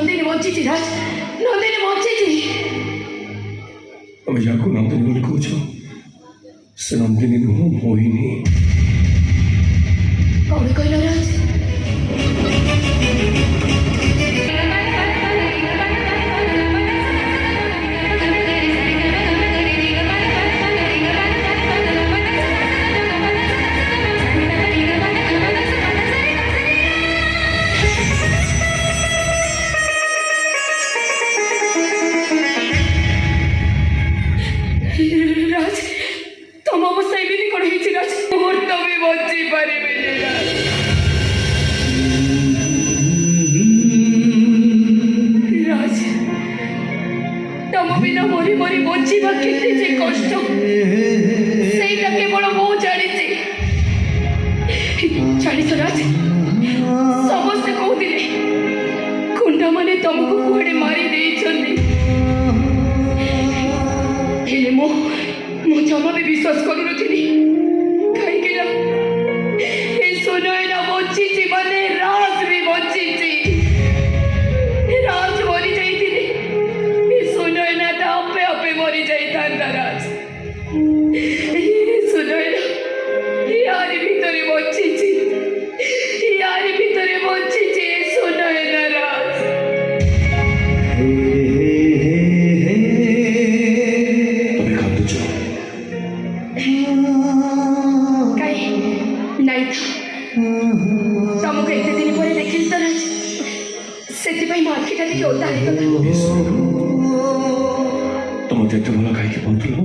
ନନ୍ଦିନୀ ବଞ୍ଚିଛି ରାଜ, ନନ୍ଦିନୀ ବଞ୍ଚିଛି। ତମେ ଯାହାକୁ ନନ୍ଦିନୀ ବୋଲି କହୁଛ, ସେ ନନ୍ଦିନୀ ନୁହଁ, ମୋହିନୀ। କଣ କହିଲ ରାଜ? ରାଜ, ତମ ଅବସ୍ଥା ଏମିତି କଣ ହେଇଛି ରାଜ? ମୁହୂର୍ତ୍ତ ବି ବଞ୍ଚି ପାରିବିନି ରାଜ। ରାଜ, ତମ ବିନା ମରି ମରି ବଞ୍ଚିବା କେତେ ଯେ କଷ୍ଟ, ସେଇଟା କେବଳ ମୁଁ ଜାଣିଛି। ଜାଣିଛ ରାଜ, ସମସ୍ତେ କହୁଥିଲେ ଗୁଣ୍ଡାମାନେ ତମକୁ କୁଆଡ଼େ ମାରି ଦେଇଛନ୍ତି। ହେଲେ ମୁଁ ଜମା ବି ବିଶ୍ୱାସ କରୁନଥିଲି, କାହିଁକି ନା ଏ ସୁନୟନା ବଞ୍ଚିଛି ମାନେ ରାଜ ବି ବଞ୍ଚିଛି। ରାଜ ମରି ଯାଇଥିଲେ ଏ ସୁନୟନାଟା ଆପେ ଆପେ ମରି ଯାଇଥାନ୍ତା। ରାଜ, ଏ ସୁନୟନା ୟାରି ଭିତରେ ବଞ୍ଚିଛି, ୟାରି ଭିତରେ ବଞ୍ଚିଛି ଏ ସୁନୟନା ରାଜ। ତମେ କାନ୍ଦୁଛ? କାଇଁ, ନାଇଁ ତ। ତମକୁ ଏତେ ଦିନ ପରେ ଦେଖିଲି ତ ରାଜ, ସେଥିପାଇଁ ମୋ ଆଖିଟା ଟିକେ ଓଦା ହେଇଗଲା। ତମେ ମତେ ଏତେ ଭଲ କାହିଁକି ପାଉଥିଲ?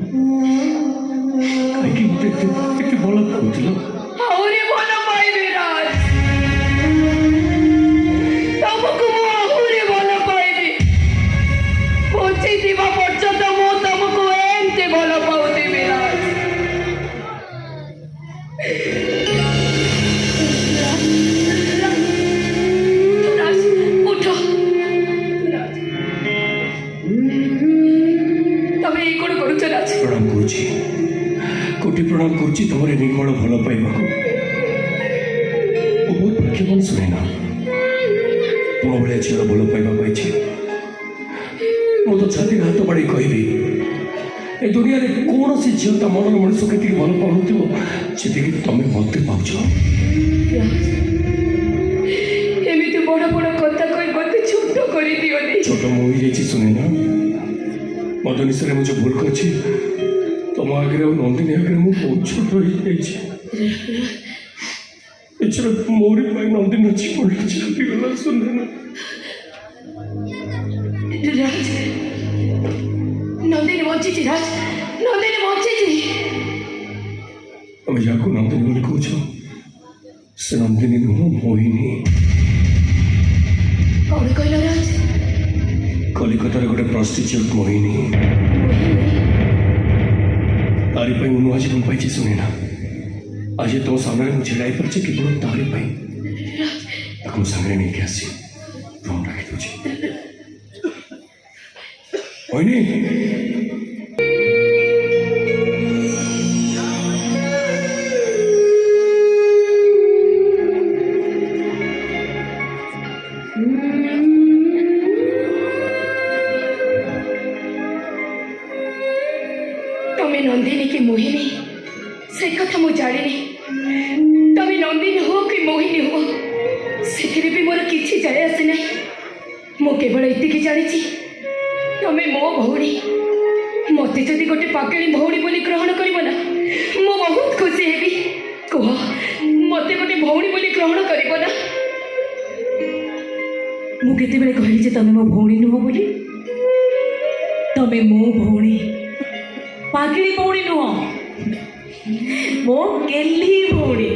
କାହିଁକି ମତେ ଏତେ ଏତେ ଭଲ ପାଉଥିଲ? ଆହୁରି ଭଲ ପାଇବି ରାଜ, ତମକୁ ମୁଁ ଆହୁରି ଭଲ ପାଇବି। ବଞ୍ଚିଥିବା ପର୍ଯ୍ୟନ୍ତ ମୁଁ ତମକୁ ଏମିତି ଭଲ ପାଉଥିବି ରାଜ। ରାଜ, ଉଠ ରାଜ। ତମେ ଏଇ କଣ କରୁଛ ରାଜ? ପ୍ରଣାମ କରୁଛି, କୋଟି ପ୍ରଣାମ କରୁଛି ତମର ଏ ନିର୍ମଳ ଭଲ ପାଇବାକୁ। ମୁଁ ବହୁତ ଭାଗ୍ୟବାନ ସୁନୈନା, ତୁମ ଭଳିଆ ଝିଅର ଭଲ ପାଇବା ପାଇଛି। ମୁଁ ତ ଛାତିରେ ହାତ ବାଡ଼େଇ କହିବି, ଏ ଦୁନିଆରେ କୌଣସି ଝିଅ ତା ମନର ମଣିଷ କେତିକି ଭଲ ପାଉନଥିବ, ଯେତିକି ତମେ ମତେ ପାଉଛ। ରାଜ, ଏମିତି ବଡ଼ ବଡ଼ କଥା କହି ମତେ ଛୋଟ କରିଦିଅନି। ଛୋଟ ମୁଁ ହେଇଯାଇଛି ସୁନୈନା। ମଦ ନିଶାରେ ମୁଁ ଯେଉଁ ଭୁଲ କରିଛି, ତମ ଆଗରେ ଆଉ ନନ୍ଦିନୀ ଆଗରେ ମୁଁ ବହୁତ ଛୋଟ ହେଇଯାଇଛି। ଏଛଡ଼ା ମୋରି ପାଇଁ ନନ୍ଦିନୀ ଜୀବନଟା ଚାଲିଗଲା ସୁନୈନା। ରାଜ, ନନ୍ଦିନୀ ବଞ୍ଚିଛି ରାଜ, ନନ୍ଦିନୀ ବଞ୍ଚିଛି। ତମେ ଯାହାକୁ ନନ୍ଦିନୀ ବୋଲି କହୁଛ, ସେ ନନ୍ଦିନୀ ନୁହଁ, ମୋହିନୀ। କଣ କହିଲ ରାଜ? କଲିକତାର ଗୋଟେ ପ୍ରଷ୍ଟିଚ୍ୟୁଟ୍ ମୋହିନୀ। ତାରି ପାଇଁ ମୁଁ ନୂଆ ଜୀବନ ପାଇଛି ସୁନୈନା। ଆଜି ତମ ସାମ୍ନାରେ ମୁଁ ଛିଡ଼ା ହେଇପାରିଛି କେବଳ ତାରି ପାଇଁ। ତାକୁ ମୋ ସାଙ୍ଗରେ ନେଇକି ଆସି ରୁମ୍ ଡାକି ଦେଉଛି। ମୋହିନୀ! ତମେ ନନ୍ଦିନୀ କି ମୋହିନୀ, ସେ କଥା ମୁଁ ଜାଣିନି। ତମେ ନନ୍ଦିନୀ ହୁଅ କି ମୋହିନୀ ହୁଅ, ସେଥିରେ ବି ମୋର କିଛି ଯାଏ ଆସେ ନାହିଁ। ମୁଁ କେବଳ ଏତିକି ଜାଣିଛି, ତମେ ମୋ ଭଉଣୀ। ମତେ ଯଦି ଗୋଟେ ପାଗିଳୀ ଭଉଣୀ ବୋଲି ଗ୍ରହଣ କରିବ ନା, ମୁଁ ବହୁତ ଖୁସି ହେବି। କୁହ, ମତେ ଗୋଟେ ଭଉଣୀ ବୋଲି ଗ୍ରହଣ କରିବ ନା? ମୁଁ କେତେବେଳେ କହିଲି ଯେ ତମେ ମୋ ଭଉଣୀ ନୁହଁ ବୋଲି? ତମେ ମୋ ଭଉଣୀ, ପାଗିଳୀ ଭଉଣୀ ନୁହଁ, ମୋ ଗେହ୍ଲି ଭଉଣୀ।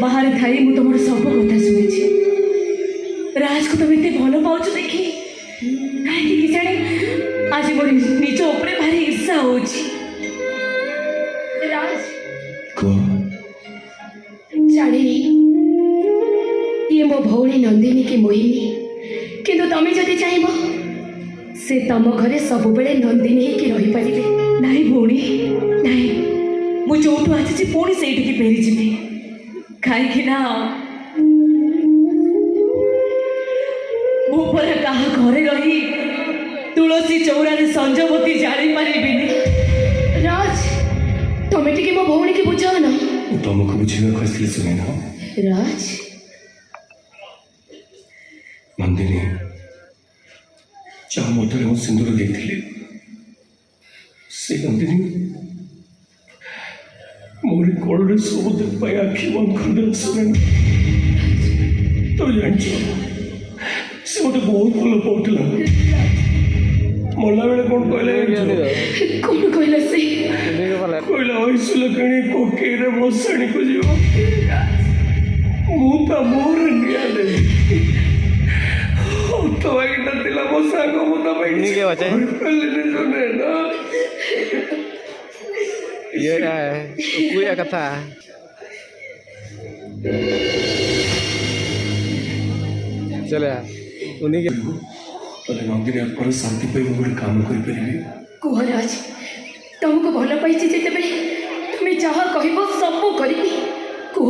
ବାହାରେ ଥାଇ ମୁଁ ତମର ସବୁ କଥା ଶୁଣିଛି। ରାଜକୁ ତମେ ଏତେ ଭଲ ପାଉଛ ଦେଖି କାହିଁକି କେଜାଣି ଆଜି ମୋର ନିଜ ଉପରେ ଭାରି ଈର୍ଷା ହଉଛି। ରାଜ। କୁହ। ଜାଣିନି ଇଏ ମୋ ଭଉଣୀ ନନ୍ଦିନୀ କି ମୋହିନୀ, କିନ୍ତୁ ତମେ ଯଦି ଚାହିଁବ, ସେ ତମ ଘରେ ସବୁବେଳେ ନନ୍ଦିନୀ ହେଇକି ରହିପାରିବେ। ନାଇଁ ଭଉଣୀ, ନାଇଁ। ମୁଁ ଯୋଉଠୁ ଆସିଛି ପୁଣି ସେଇଠିକି ଫେରିଯିବି, କାହିଁକି ନା ମୁଁ ପରା କାହା ଘରେ ରହି ତୁଳସୀ ଚଉରାରେ ସଞ୍ଜବତୀ ଜାଳି ପାରିବିନି। ରାଜ, ତମେ ଟିକେ ମୋ ଭଉଣୀକି ବୁଝାଅ ନା। ମୁଁ ତମକୁ ବୁଝିବାକୁ ଆସିଥିଲି ସୁନୈନା। ରାଜ। ନନ୍ଦିନୀ, ଯାହା ମତରେ ମୁଁ ସିନ୍ଦୁର ଦେଇଥିଲି, ସେ ନନ୍ଦିନୀ ମୋରି କୋଳରେ ସବୁଦିନ ପାଇଁ ଆଖି ବନ୍ଦ କରିଦେଲା। ସୁନୈନା, ତମେ ଜାଣିଛ, ସେ ମୋତେ ବହୁତ ଭଲ ପାଉଥିଲା। ମଲା ବେଳେ କ'ଣ କହିଲା ଜାଣିଛ? କ'ଣ କହିଲା ସେ? କହିଲା, ଐଶୁଲକ୍ଷଣୀ କୋକେଇରେ ମଶାଣିକୁ ଯିବ, ମୁଁ ତା ମୁହଁରେ ନିଆଁ ଦେବି। ହତଭାଗୀଟା ଥିଲା ମୋ ସାଙ୍ଗ, ମୁଁ ତା ପାଇଁ କିଛି କରିପାରିଲିନି Sunaina. Iya, gue ya kata. चले उन्हीं के ତାହେଲେ ନନ୍ଦିନୀ ଆତ୍ମାର ଶାନ୍ତି ପାଇଁ ମୁଁ ଗୋଟେ କାମ କରିପାରିବି? କୁହ ରାଜ, ତମକୁ ଭଲ ପାଇଛି ଯେତେବେଳେ, ତମେ ଯାହା କହିବ ସବୁ କରିବି, କୁହ।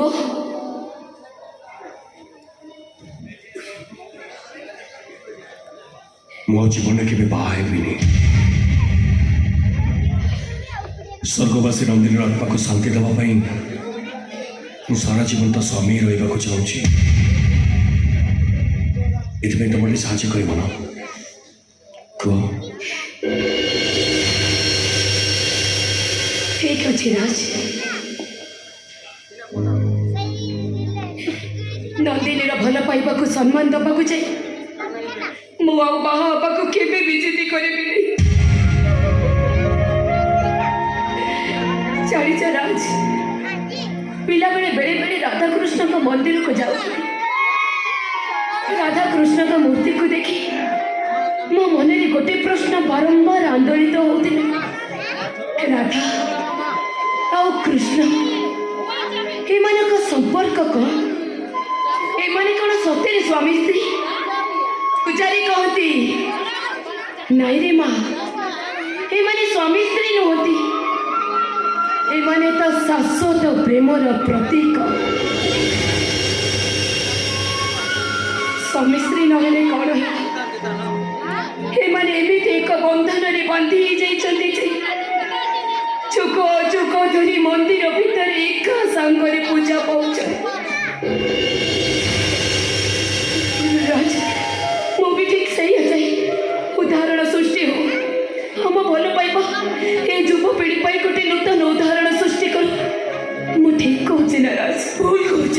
ମୁଁ ଆଉ ଜୀବନରେ କେବେ ବାହା ହେବିନି। ସ୍ୱର୍ଗବାସୀ ନନ୍ଦିନୀର ଆତ୍ମାକୁ ଶାନ୍ତି ଦେବା ପାଇଁ ମୁଁ ସାରା ଜୀବନ ତା ସ୍ୱାମୀ ରହିବାକୁ ଚାହୁଁଛି। ଏଥିପାଇଁ ତମେ ଟିକେ ସାହାଯ୍ୟ କରିବ ନା, କୁହ? ଠିକ ଅଛି ରାଜ। ନନ୍ଦିନୀର ଭଲ ପାଇବାକୁ ସମ୍ମାନ ଦବାକୁ ଯାଇ ମୁଁ ଆଉ ବାହା ହେବାକୁ କେବେ ବି ଜିଦି କରିବିନି। ଜାଣିଛ ରାଜ, ପିଲାବେଳେ ବେଳେ ବେଳେ ରାଧାକୃଷ୍ଣଙ୍କ ମନ୍ଦିରକୁ ଯାଉଥିଲି। ରାଧାକୃଷ୍ଣଙ୍କ ମୂର୍ତ୍ତିକୁ ଦେଖି ମୋ ମନରେ ଗୋଟେ ପ୍ରଶ୍ନ ବାରମ୍ବାର ଆନ୍ଦୋଳିତ ହଉଥିଲା, ରାଧା ଆଉ କୃଷ୍ଣ, ଏମାନଙ୍କ ସମ୍ପର୍କ କ'ଣ? ଏମାନେ କ'ଣ ସତରେ ସ୍ୱାମୀ ସ୍ତ୍ରୀ? ପୂଜାରୀ କହନ୍ତି, ନାଇଁ ରେ ମା, ଏମାନେ ସ୍ୱାମୀ ସ୍ତ୍ରୀ ନୁହନ୍ତି, ଏମାନେ ତ ଶାଶ୍ୱତ ପ୍ରେମର ପ୍ରତୀକ। ସ୍ୱାମୀ ସ୍ତ୍ରୀ ନହେଲେ କ'ଣ ହେଲା, ଏମାନେ ଏମିତି ଏକ ବନ୍ଧନରେ ବାନ୍ଧି ହେଇଯାଇଛନ୍ତି ଯେ ଯୁଗ ଯୁଗ ଧରି ମନ୍ଦିର ଭିତରେ ଏକା ସାଙ୍ଗରେ ପୂଜା ପାଉଛନ୍ତି। ରାଜ, ମୁଁ ବି ଠିକ ସେଇଆ ଚାହେଁ, ଉଦାହରଣ ସୃଷ୍ଟି ହଉ। ଆମ ଭଲ ପାଇବା ଏ ଯୁବପିଢ଼ି ପାଇଁ ଗୋଟେ ନୂତନ ଉଦାହରଣ ସୃଷ୍ଟି କରୁ। ମୁଁ ଠିକ କହୁଛି ନା ରାଜ? ଭୁଲ କହୁଛ,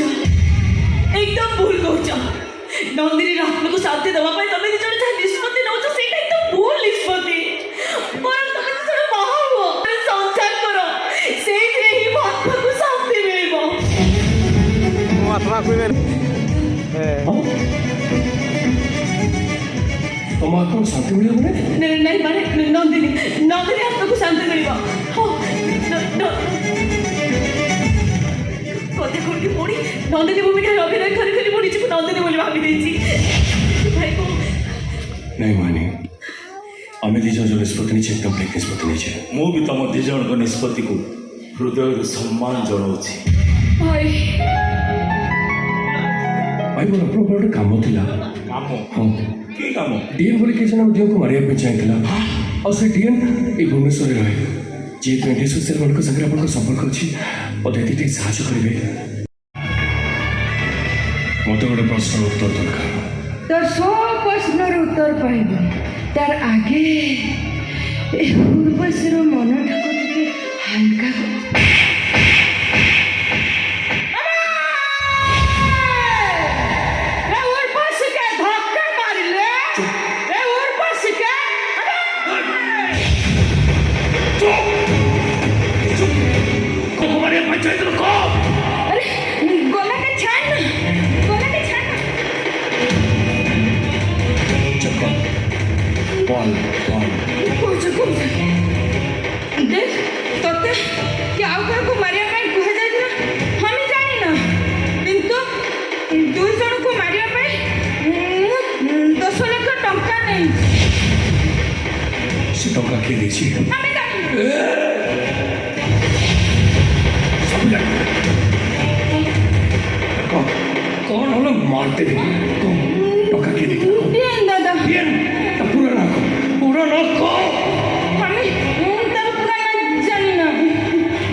ଏକଦମ ଭୁଲ କହୁଛ। ନନ୍ଦିନୀର ଆତ୍ମାକୁ ଶାନ୍ତି ଦେବା ପାଇଁ ତମେ ଦି ଜଣ ଯାହା ନିଷ୍ପତ୍ତି ନେଉଛ, ସେଇଟା ଏକଦମ ଭୁଲ ନିଷ୍ପତ୍ତି। ବରଂ ତମେ ଦି ଜଣ ବାହା ହୁଅ, ସଂସାର କର, ସେଇଥିରେ ହିଁ ମୋ ଆତ୍ମାକୁ ଶାନ୍ତି ମିଳିବ। आत्मा को ହଁ, ତମ ଆତ୍ମାକୁ ଶାନ୍ତି ମିଳିବ ମାନେ? ନାଇଁ ନାଇଁ, ମାନେ ନନ୍ଦିନୀ ଆତ୍ମାକୁ ଶାନ୍ତି ମିଳିବ। ହଁ, କଥା କଣ କି ପୁଣି ନନ୍ଦିନୀ ଭୂମିକାରେ ଅଭିନୟ କରି କରି ମୁଁ ନିଜକୁ ନନ୍ଦିନୀ ବୋଲି ଭାବି ଦେଇଛି ଭାଇ କଣ। ନାଇଁ ମୋହିନୀ, ଆମେ ଦି ଜଣ ଯୋଉ ନିଷ୍ପତ୍ତି ନେଇଛେ, ଏକଦମ ଠିକ ନିଷ୍ପତ୍ତି ନେଇଛେ। ମୁଁ ବି ତମ ଦି ଜଣଙ୍କ ନିଷ୍ପତ୍ତିକୁ ହୃଦୟରୁ ସମ୍ମାନ ଜଣାଉଛି। ଭାଇ। ଭାଇ, ମୋର ଆପଣଙ୍କର ଗୋଟେ କାମ ଥିଲା। କାମ? ହଁ। କି କାମ? ଡିଏନ୍ ବୋଲି କିଏ ଜଣେ ଆମ ଦିଅକୁ ମାରିବା ପାଇଁ ଚାହିଁଥିଲା, ଆଉ ସେ ଡିଏନ୍ ଏଇ ଭୁବନେଶ୍ୱରରେ ରହେ। ଯେହେତୁ ଆଣ୍ଟି ସୋସିଆଲ ମାନଙ୍କ ସାଙ୍ଗରେ ଆପଣଙ୍କର ସମ୍ପର୍କ ଅଛି, ମୋତେ ଏତିକି ଟିକେ ସାହାଯ୍ୟ କରିବେ? ମୋତେ ଗୋଟେ ପ୍ରଶ୍ନର ଉତ୍ତର ଦରକାର। তোর সব প্রশ্নের উত্তর পাইব, তার আগে ଏ ଉର୍ବଶୀର ମନଟାକୁ ଟିକେ ହାଲକା କର। ଉର୍ବଶୀକେ ଧକ୍କା ମାରିଲେ, ଏ ଉର୍ବଶୀକେ। ମାରିବା ପାଇଁ ଚାହିଁଥିଲୁ, କହ। আরে গলাকে ছাড় না, গলাকে ছাড় না। ଚକ ବଲ ବଲ। କହୁଛୁ କହୁଛୁ, ଦେଖ, ତତେ କି ଆଉ କାହାକୁ ମାରିବା ପାଇଁ କୁହାଯାଇଥିଲା ଆମେ ଜାଣିନା, କିନ୍ତୁ ଦୁଇ ଜଣଙ୍କୁ ମାରିବା ପାଇଁ ମୁଁ 10 ଲକ୍ଷ ଟଙ୍କା ନେଇଛି। ସେ ଟଙ୍କା କିଏ ଦେଇଛି? ଆମେ ଜାଣିନୁ। ସବୁ ଜାଣିବ। କହ, କଣ ହେଲେ ମାରିଦେବି। କହ, ଟଙ୍କା ଟଙ୍କା କିଏ ଦେଇଥିଲା? ଡିଏନ୍ ଦାଦା। ଡିଏନ୍? ତା ପୁରା ନାଁ କହ, ପୁରା ନାଁ କହ। ଆମେ ତାର ପୁରା ନାଁ ଜାଣିନା।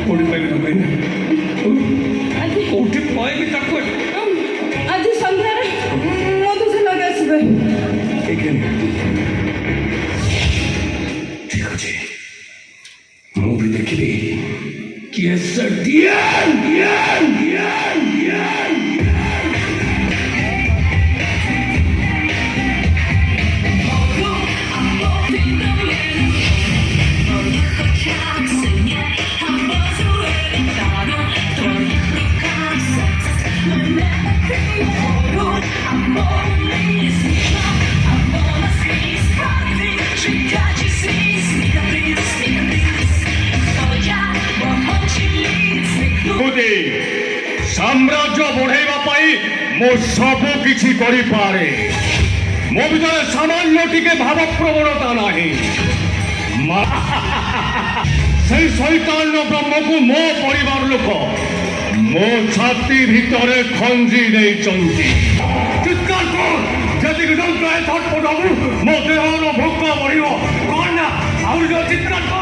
କୋଉଠି ପାଇବି ତାକୁ ଏଇନା? ଆଜି କୋଉଠି ପାଇବି ତାକୁ? ଆଜି ସନ୍ଧ୍ୟାରେ ମଧୁଶାଳାକୁ ଆସିବେ। ଏଇখানে? ଠିକ ଅଛି, ମୁଁ ବି ଦେଖିବି କିଏ ସେ ଡିଏନ୍। DN, DN, DN. ସାମ୍ରାଜ୍ୟ ବଢେଇବା ପାଇଁ ମୁଁ ସବୁ କିଛି କରିପାରେ। ମୋ ଭିତରେ ସାମାନ୍ୟ ଟିକେ ଭାବପ୍ରବଣତା ନାହିଁ। ସେଇ ଶୈତାନ ବ୍ରହ୍ମକୁ ମୋ ପରିବାର ଲୋକ ମୋ ଛାତି ଭିତରେ ଖଞ୍ଜି ଦେଇଛନ୍ତି। ଚିତ୍କାର କର, ଯେତିକି ଯନ୍ତ୍ରଣାରେ ଛଟପଟ ହବୁ, ମୋ ଦେହର ଭୋକ ବଢିବ। କଣ ନା, ଆହୁରି ଯୋଉ ଚିତ୍କାର।